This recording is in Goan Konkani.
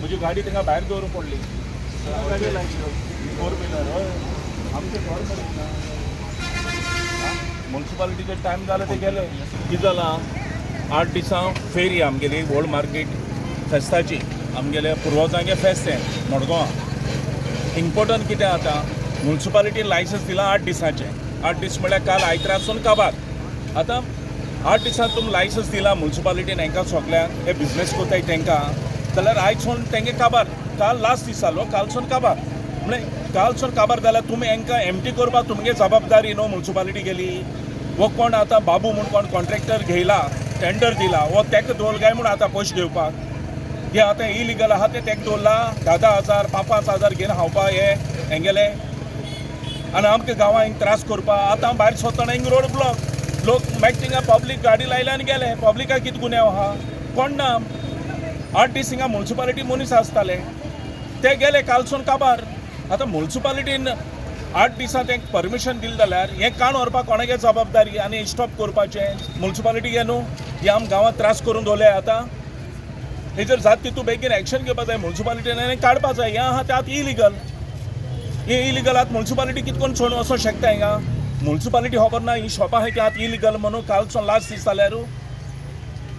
म्हजी गाडी तांकां भायर दवरूंक पडली. गाडी लायली फोर व्हिलर. हय, आमचें घर मरे. मुन्सिपालिटीचे टायम जाले ते गेले. कितें जालां, 8 दिसां फेरी आमगेली ओल्ड मार्केट फेस्ताची. आमगेले पुर्वजांगे फेस्त तें मडगांवां. इम्पोर्टंट कितें, आतां मुन्सिपालिटीन लायसन्स दिलां 8 दिसांचें. 8 दीस म्हळ्यार काल आयतरासून काबार. आतां 8 दिसां तुमी लायसन्स दिलां मुन्सिपालिटीन हांकां सगल्यांक, हे बिजनेस करताय तांकां, जाल्यार आयजसून तेंगे काबार. काल लास्ट दीस जालो, कालसून काबार. म्हळ्यार कालसून काबार जाल्यार तुमी हांकां एमटी करपाक तुमगे जबाबदारी न्हू मुन्सिपालिटी गेली. वो कोण आतां बाबू म्हूण कोण कॉन्ट्रॅक्टर घेयला, टेंडर दिला, वो तेका दवरला काय म्हूण आतां पयशे घेवपाक? हे आतां इलिगल आहा ते तेका दवरला. 10 10 हजार, 5 5 हजार घेवन खावपा हे हेंगेले आनी आमकां गांवां हिंग त्रास करपा. आतां भायर सोदतना हिंग रोड ब्लॉक. लोक मागीर थिंगा पब्लीक गाडी लायल्या आनी गेले. पब्लिकाक कितें गुन्यांव आहा? कोण ना. 8 दीस हिंगा मुन्सिपालिटी मनीस आसताले, ते गेले कालसून काबार. आतां मुन्सिपालिटीन 8 दिसां तेंक परमिशन दिलें जाल्यार हें काण व्हरपाक कोणागे जबाबदारी आनी स्टॉप करपाचें मुन्सिपालिटी गे न्हू? हे आम गांवांत त्रास करून दवरले. आतां हेजेर जात तितू बेगीन एक्शन घेवपा जाय मुन्सिपालिटीन आनी काडपा जाय. हें आहा तें आतां इलिगल. हे इलिगल आतां मुन्सिपालिटी कितें करून सोडून वचोंक शकता हिंगा? मुन्सिपालिटी खबर ना ही शॉपां आहाय ती आतां इलिगल म्हणून कालसून लास्ट दीस जाल्यार?